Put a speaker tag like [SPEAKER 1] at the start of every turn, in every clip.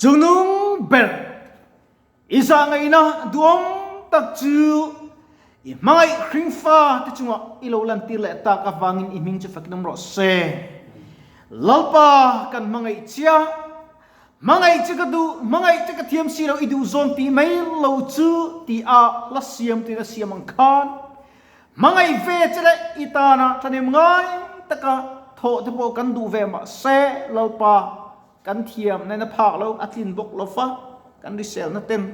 [SPEAKER 1] Chungnung ber i zahngaihna duhawm tak chu i hmangaih hringfa te chungah i lo lantir leh tak avangin i hming chu fakin awm rawh se. Lalpa kan hmangaih chia, hmangaih che ka duh, hmangaih che ka thiam si lo i duh zawn tih mai lo chu ti a la siam tuin a siam ang khan hmangaih ve che leh i tana thahnem ngai taka thawh te pawh kan duh ve mahse Lalpa Kan thiam nen a phak lo, a tlin bawk lo fa, kan riselna ten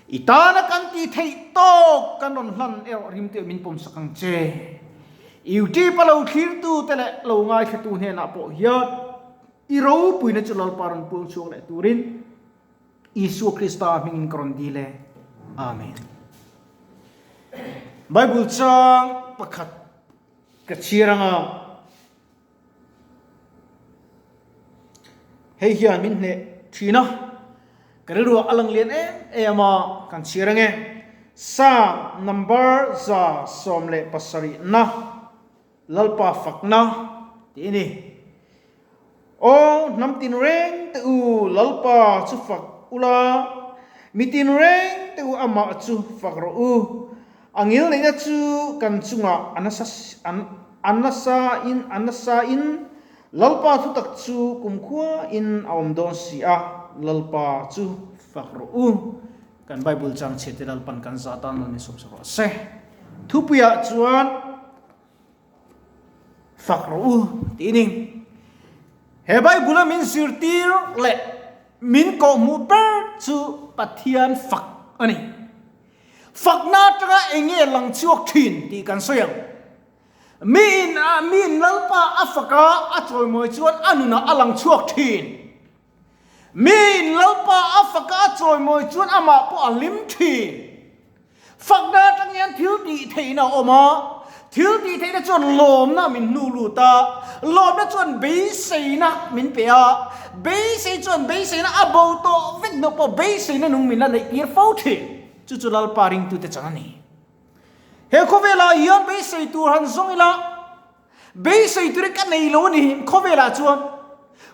[SPEAKER 1] i tana kan tih theih tawk kan rawn hlan erawh rimtuah min pawmsak ang che. YouTube a lo thlirtu te leh lo ngaithlatu hnenah pawh hian i ropuina chu Lalpa rawn puang chhuak leh turin Isua Krista hmingin ka rawn dil e. Amen. Bible chang pakhat ka chhiar anga. Hei hian min hneh thin a, ka rilruah a lang lian em em a, kan chhiar ange. Psalm number 170 na Lalpa fakna tih a ni. Aw hnam tinreng te u Lalpa chu fak ula, mi tinreng te u amah chu fak rawh u. A ngilneihna chu kan chungah a nasa a nasa in a nasa in Lalpa thutak chu kumkhua in a awm dawn si a, Lalpa chu fak rawh u. Kan Bible chang chhiat te Lalpan kan zah tan lo min sawmsak rawh se. Thupuiah chuan fak rawh u tih a ni. He Bible a min zirtir leh min kawhhmuh ber chu Pathian fak a ni. Fakna atanga eng nge lang chhuak thin tih kan sawi ang. Miin a miin Lalpa a fak a, a chawimawi chuan a nunah a lang chhuak thin. Miin Lalpa a fak a, a chawimawi chuan amah pawh a hlim thin. Fakna atang hian thil tih theihna a awm a, thil tih theihna chuan lawmna min hnu lut a, lawmna chuan beiseina min pe a, beisei chuan beiseina a bo tawh vek hnu pawh beiseina nung min la neih tir fo thin. Chu chu Lalpa ringtute chang a ni. He khawvelah hian beisei tur han zawng ila, beisei tur hi ka nei lo a ni khawvelah chuan.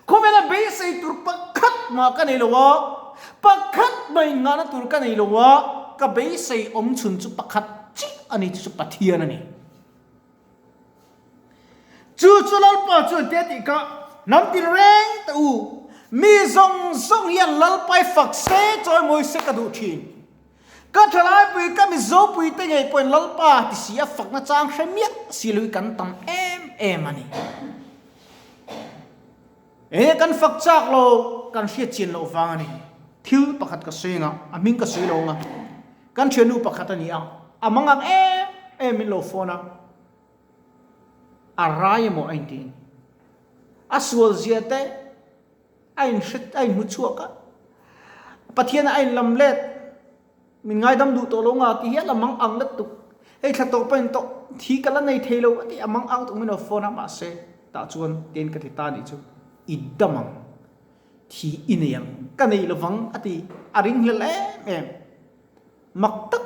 [SPEAKER 1] Khawvela beisei tur pakhat mah ka nei lo a, pakhat mah innghahna tur ka nei lo a, ka beisei awm chhun chu pakhat chiah a ni, chu chu Pathian a ni. Chu chu Lalpa chuan te tih kha hnam tin reng teh u, mi zawng zawng hian Lalpai fak se chawimawi se ka duh thin. Ka thalaipui ka Mizopui te ngei pawhin Lalpa ti si a fakna chang hre miah si lo hi kan tam em em a ni. Enge kan fak chak lo kan hriat chian loh vang a ni. Thil pakhat ka sawi anga, a hming ka sawi lo anga, kan thiannu pakhat a ni a, a mangang em em min lo phone a, a rai emaw a intiin a sual zia te a inhre a inhmu chhuak a, Pathian a inlam let min ngaidam duh tawh lo nga ti hian a mang ang let tuk, hei thla tawh pawhin tawh thi ka la nei thei lo a ti a mang ang tuk min lo phone a mahse tah chuan tiin ka ti ta nih chu i dam ang thi i nei ang ka nei lovang a ti a ring hlel em em mak tak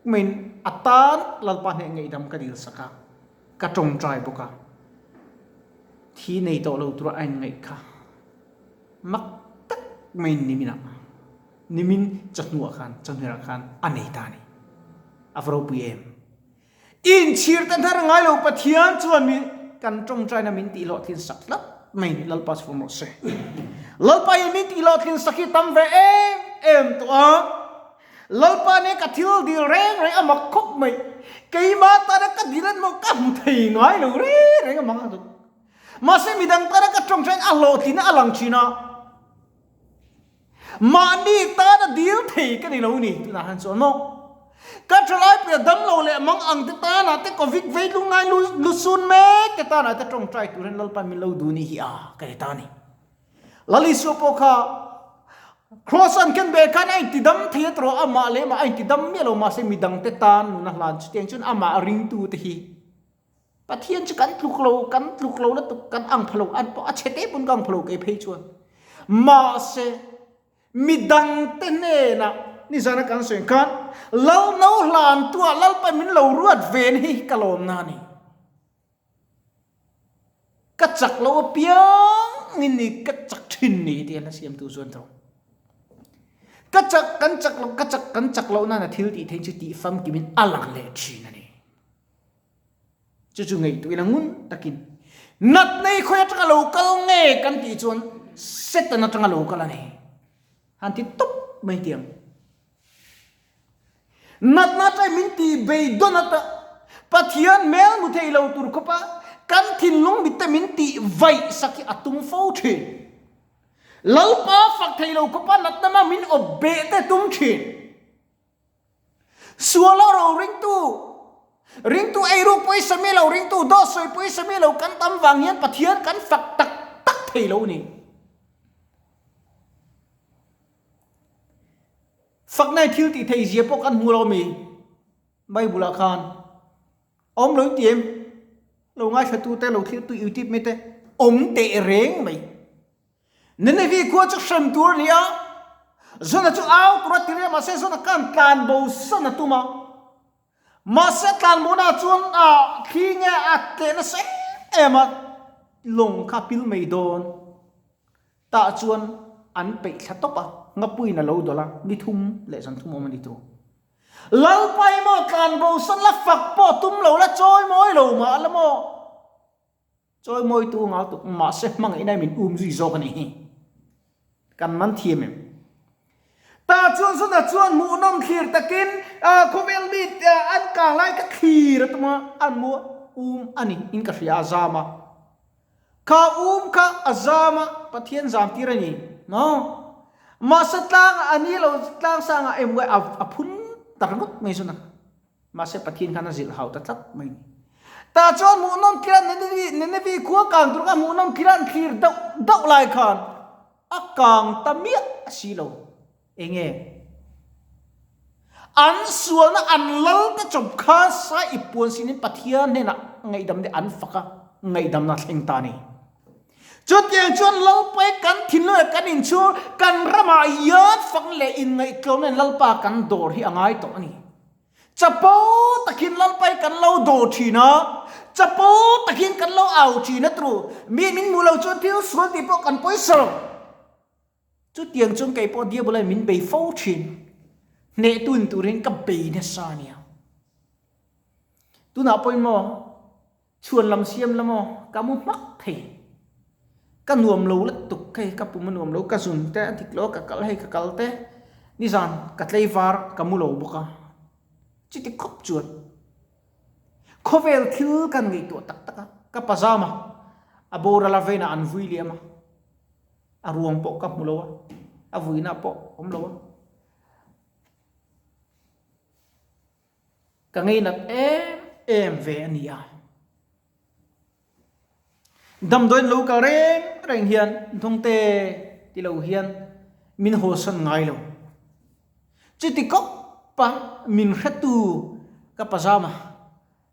[SPEAKER 1] maiin a tan Lalpa hneh ngaihdam ka dil sak a. Ka tawngtai bawk a, thi nei tawh lo tura a inngaih kha mak tak maiin niminah, nimin chawhnuah khan, chawhnuah khan a nei ta a ni. A va ropui em? Inchhir te hnar ngai lo Pathian chuan mi kan tawngtaina min tih hlawhtlin sak tlat mai ni Lalpa chu fawm rawh se. Lalpa in min tih hlawhtlin sak hi tam ve em em tawh a. Lalpa nen ka thil dil reng reng a mak khawp mai. Keimah tana ka dil an maw ka hmu thei ngai lo reng reng a mang a duh. Mahse midang tana ka tawng ṭhain a hlawhtlina a lang ṭhin a. Mahni tana dil thei ka ni lo ni tunah han chuan maw. Ka ṭhalai pui a dam lo leh mang ang te tana te covid vei lungngai lu sun mek te tana te tawngṭai turin Lalpa min lo duh ni hi a ka ti ta a ni. Lal Isua pawh kha Cross an ken ve khan a inti dam thei a tawh amah leh amah a inti dam miah lo mahse midangte tan nun a hlan chutiang chuan amah ringtu te hi Pathian chu kan tluk lo kan tluk lo lutuk kan ang pha lo an pawh a chhe te pawn ka ang pha lo kei phei chuan mahse midangte hnenah nizana kan sawi khan Lal no hlan tuah Lalpa min lo ruat ve na hi ka lawmna a ni. Ka chak lo apiang in ni ka chak thin ni tih a hla siamtu chuan tho. Ka chak kan chak loh ka chak kan chak loh nana thil tih theih chu tih famkimin a lang leh thin a ni. Chu chu ngaihtuah ila ngun takin nat nei khawi atanga lo kal nge kan tih chuan Satan atanga lo kal a ni. Han ti tawp mai tiang. Natna atangin min tih beidawn ata Pathian hmel hmu thei lo tur khawpa kan thinlung mitte min tih vaih sak hi a tum fo thin. Lalpa fak thei lo khawpa natna mah min awp beh te tum thin. Suala ro ringtu, ringtu eiruk pawisa mi lo, ringtu dawt sawi pawisa mi lo kan tam vang hian Pathian kan fak tak tak thei lo ni. Fakna i thil tih thei zia pawh kan hmu lo mi Bible ah khan awm lo in ti em? Lo ngaithla tu te, lo thlir tu YouTube mi te awm teh reng mai. Nineveh khua chu hrem tur a ni a, Jona chu au tur a ti reng a, mahse Jona khan tlan bo san a tum a. Mahse tlan bo na chuan a thli nge a tleh nasa em em a, lawng kha a pil mai dawn. Tah chuan an peih thla tawp a, ngapuiin a lo dawlh a, ni thum leh zan thum awm a ni tur. Lalpai maw tlan bo san la fak pawh tum lo la chawi mawi lo mah la maw? Chawi mawi tu ngal tuk mahse hmangaihna min um zui zawk a ni hi. Kan man thiam em? Tah chuan zuna chuan hmuhnawm thlir takin khawvel mi an kang lai ka thlir a tum a, an mu um a ni in ka hria a zam a. Kha um kha a zam a, Pathian zam tir a ni maw? Mahse tlangah a ni lo, tlang sangah emaw a phun ta ringawt mai zuna. Mahse Pathian khan a zilh hau ta tlat mai ni. Tah chuan hmuhnawm thlir a Nineveh khua kang tur kha hmuhnawm thlir a an thlir deuh deuh lai khan a kang ta miah a si lo. Enge? An sualna an lal te chawp khan sai i puan sinin Pathian hnenah ngaihdam te an fak a, ngaihdamna thleng ta a ni. Chutiang chuan Lalpa i kan thinlung leh kan inchhung, kan ramah hian fak leh inngaihtlawmna in Lalpa kan dawr hi a ngai tawh a ni. Chapo takin Lalpa i kan lo dawr thin a, chapo takin kan lo au thin a tru. Mi min hmuh lo chuan thil sual tih pawh kan pawisa lo. Chutiang chuan kei pawh Diabola in min bei fo thin. Hnehtu in turin ka bei nasa a nia. Tunah pawhin maw? Chhuan lam siam la maw? Ka mu hmak thei. Ka nuam lo lutuk hei, ka pum a nuam lo, ka zun te a dik lo a, ka kal hei ka kal te. Nizan ka tleivar ka mu lo bawk a. Chuti khawp chuan khawvel thil kan ngaihtuah tak tak a, ka pazama a boral a veinah an vui liam a, a ruang pawh ka hmu lo a, a vuina pawh awm lo a. Ka ngeinat em em ve a ni a. Damdawiin lo kal reng reng hian Dawngte ti lo hian min hawsan ngai lo. Chuti kawpa min hretu ka pajama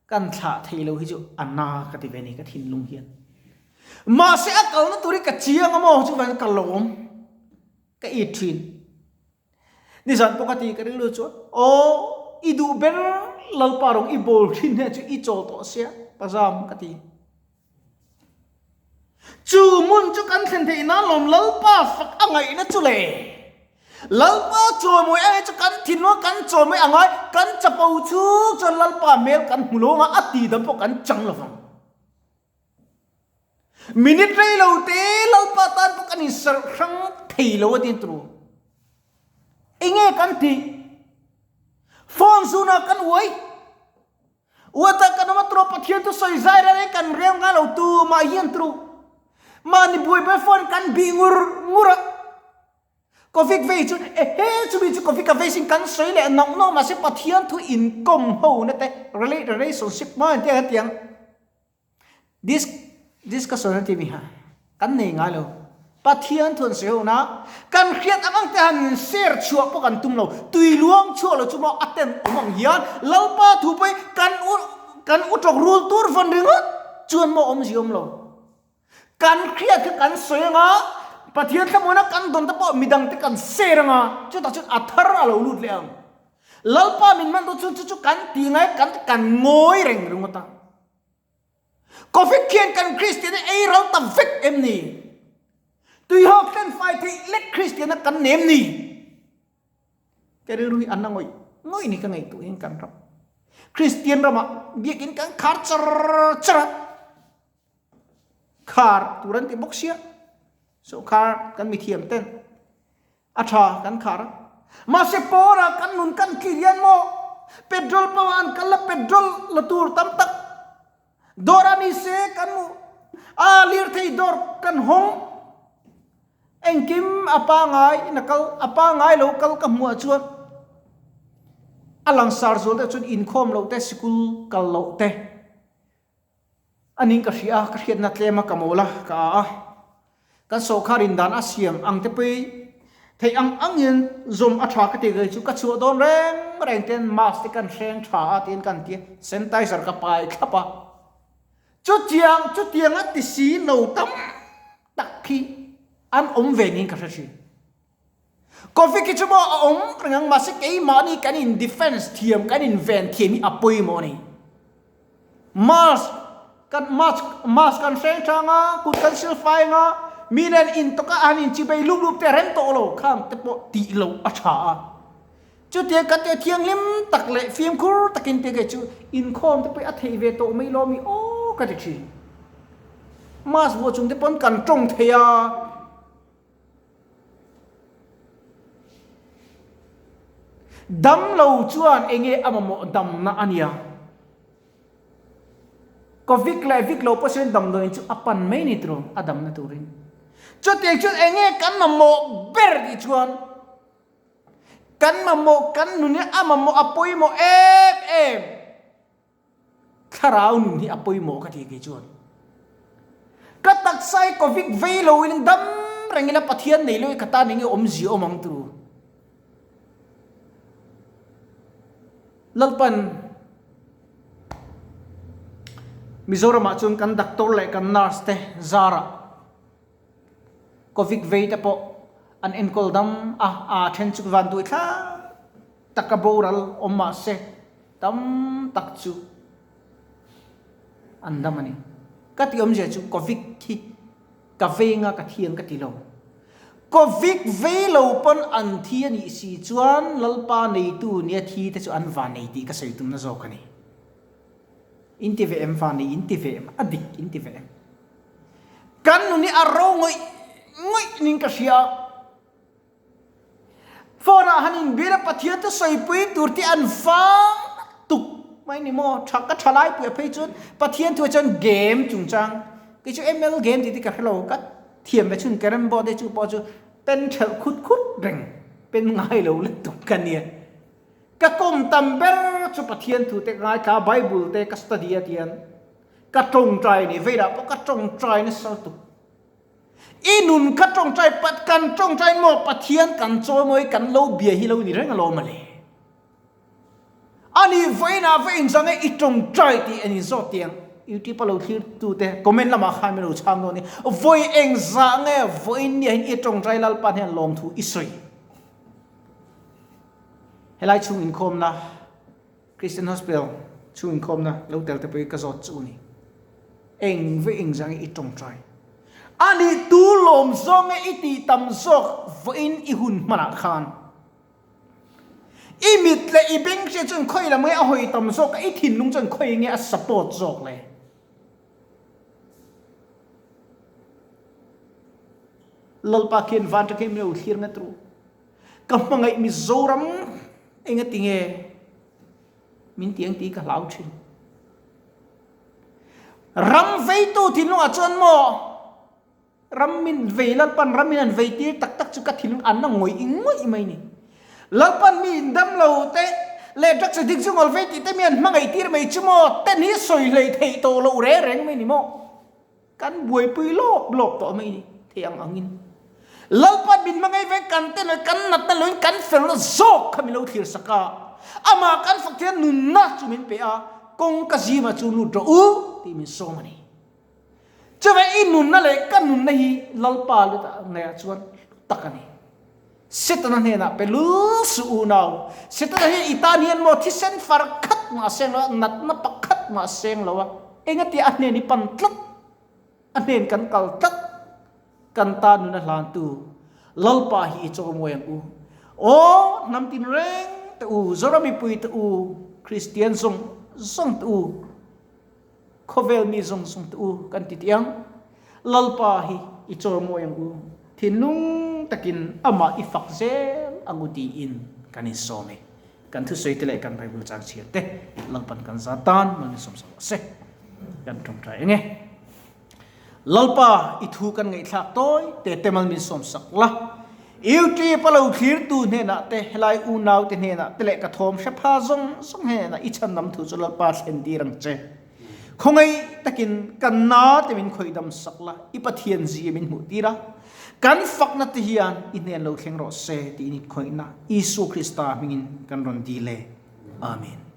[SPEAKER 1] kan thlah thei lo hi chu a na ka ti ve a ni ka thinlung hian. Mahse a kalna tur hi ka chiang a maw chuvangin ka lawm ka it thin. Nizan pawh ka ti ka rilru chuan aw i duh ber Lalpa rawng i bawl thin hne chu i chawl tawh sia pazam ka ti. Chu hmun chu kan thlen theih nan lawm Lalpa fak a ngaihna chu le. Lalpa chawimawi a chu kan thinlung a kan chawimawi a ngai kan chapo chhung chuan Lalpa hmel kan hmu lo anga a ti dam pawh kan chang lovang. Minute rei lo te Lalpa tan pawh kan insarh hrang thei lo a tin turu. Enge kan tih? Phone zunah kan uai. Uata kan awm a turu Pathian chu sawi zai reng reng kan rel ngai lo tumah hian turu. Mahni buai buai phone kan bih ngur ngur a. Covid vei chu ehe chumi chu Covid ka vei sin kan sawi leh nawk nawk mahse Pathian thu inkawm ho na te relationship hma in tiang tiang. Dis discussion an ti mi ha kan nei ngai lo. Pathian thuan sawi ho na kan hriat ang ang te han share chhuah pawh kan tum lo. Tui luang chhuah lo chu maw a ten awm ang hian Lalpa thu pawh hi kan u kan u tawk rul tur vawn ringawt chuan maw awmzia awm lo. Kan hriat kha kan sawi anga Pathian thlamuana kan dawn te pawh midang te kan share anga chutah chuan a thar a lo lut leh ang. Lalpa min man tu chu chu chu kan ti ngai kan kan ngawi reng ringawt a. Covid khian kan Kristian hi ei ral ta vek em ni? Tuihawk tlen fai theih lek Kristian a kan nem ni? Ka rilru hi an la ngawih ngawih ni ka ngaihtuah hian kan ram. Kristian ramah biakin kan khar char char a, khar tur an ti bawk sia, sawrkar kan mithiam ten a tha kan khar a. Mahse pawra kan nun kan tlir hian maw petrol pump ah an kal a, petrol la tur tam tak dawr a ni se kan hmuh a, lirthei dawr kan hawng. Engkim a pangai in a kal, a pangai lo kal ka hmuh ah chuan a langsar zual deuh chuan inkhawm loh te, sikul kal loh te a ning ka hria a, ka hriatna tlem a ka mawl a, ka a a. Kan sawhkhar in dan a siam ang te pawh theih ang angin zawm a tha ka tih ve chu ka chhuah dawn reng reng ten mask te kan hreng tha a tiin ka han ti a, sanitizer ka pai thlap a. Chutiang chutiang a ti si lo tam tak khi an awm ve niin ka hre thin. Covid hi chu maw a awm reng ang mahse keimahni kan in defense thiam kan in ven thiam hi a pawimawh a ni. Mask kan mask mask kan hreng tang a, kut kan sil fai ang a, mi nen intawk a an inchibei lup lup te a rem tawh lo khang te pawh tih loh a tha a. Chutiang kan tih thianghlim tak leh fimkhur takin te kei chu inkhawm te pawh a theih ve tawh mai lawm i aw ka ti thin. Mask vuah chung te pawn kan tawng thei a. Dam lo chuan enge a mamawh damna a nia. Covid leh vik lo pawh sawn damdawiin chu a pan mai ni tur a damna turin. Chutiang chuan enge kan mamawh ber tih chuan. Kan mamawh, kan nun hi a mamawh a pawimawh em em. Thlarau nun hi a pawimawh ka ti kei chuan. Ka taksa hi covid vei lo in dam reng ila Pathian nei lo i ka tan enge awmzia awm ang turu. Lalpan Mizoramah chuan kan doctor leh kan nurse te zarah Covid vei te pawh an enkawl dam a, aa then chu van duai thlak tak a boral awm mah se tam tak chu an dam a ni. Ka tih awmzia chu Covid hi ka vei anga ka thi ang ka ti lo. Covid vei lo pawn an thi a nih si chuan Lalpa neitu nia thi te chu an van nei tih ka sawi tumna zawk a ni. In ti ve em van nei in ti ve em a dik in ti ve em. Kan nun hi a ro ngawih ngawih ning ka hria. Phone ah han inbir a Pathian chu sawipui tur te an vang tuk mai ni maw? Tha ka tha lai pui a phei chuan Pathian thu ah chuan game chungchang kei chu ML game tih te ka hrelo ka thiam ve chhun carrom board te chu pawh chu pen thelh khut khut reng pen ngai lo lutuk ka nia. Ka kawm tam ber chu Pathian thu te ka ngaithla a Bible te ka study a tian Ka tawngtai ni veilah pawh ka tawngtai nasa lutuk. I nun ka tawngtai pat kan tawngtai maw Pathian kan chawimawi kan lo bia hi lo ni reng alawm ale. Ani vawiinah va inzang e i tawngtai tih an inzawt tiang YouTube a lo thlir tu te comment lamah khan min lo chhang dawn ni. Vawi engzah nge vawiin nia hian i tawngtai Lalpan hian lawmthu i sawi. Helai chhung inkhawmna Christian Hospital chhung inkhawmna lo tel te pawh hi ka zawt chu ni. Eng ve eng zang i tawngtai. A nih tu lawm zawng e i tih tam zawk vawiin i hun hmanah khan. I mit leh i beng hria chuan khawi lam nge a hawi tam zawk a, i thinlung chuan khawi nge a support zawk le. Lalpa khian van tha khian min lo thlir ngat ru. Ka hmangaih Mizoram engati nge min ti ang tih ka hlau thin. Ram veitu thinlungah chuan maw ram min vei Lalpan ram min han vei tir tak tak chu ka thinlung an la ngawih ngawih mai ni. Lalpan mi indam lo te leh drugs addict chu ngawl vei tih te mi an hmangaih tir mai chu maw ten hi sawi hlei theih tawh loh reng reng mai ni maw. Kan buaipui lawp lawp tawh mai ni thei ang angin. Lalpa min hmangaih ve kan te leh kan natna loin kan felna zawk kha min lo thlir sak a. Amah kan fak thei a nunna chu min pe a, kawng ka zimah chu lut rawh u tih min sawm a ni. Chuvei i nunna leh ka nunna hi Lalpa lut ngeiah chuan hlu tak a ni. Setana hnenah pe lul suh unau. Setana hi i tan hian maw thisen far khat mah a seng lo a, natna pakhat mah a seng lo a. Engati a hnen i pan tlat, a hnen kan kal tlat, kan tan nun a hlantu Lalpa hi i chaw mawi ang u. Aw hnam tin reng te u, Zoram mipui te u, Kristian zawng zawng te u, khawvel mi zawng zawng te u kan ti tih ang. Lalpa hi i chawi mawi ang u, thinlung takin amah i fak zel ang u tiin kan insawm e. Kan thusawi te leh kan Bible chang chhiar te Lalpan kan za tan mal min sawm sak rawh se. Kan tawngtai eng e. Lalpa, i thu kan ngaihthlak tawi te te mal min sawm sak la. YouTube a lo thlirtu hnenah te, helai unau te hnenah te leh ka thawm hre pha zawng zawng hnenah i chhan lam thu chu Lalpa thlen tir ang che. Khawngaih takin kan na te min khawih dam sak la, i Pathian zia min hmuh tir a. Kan fakna te hian i hnen lo thleng rawh se tiin i khawihna Isua Krista hmingin kan rawn dil e. Amen.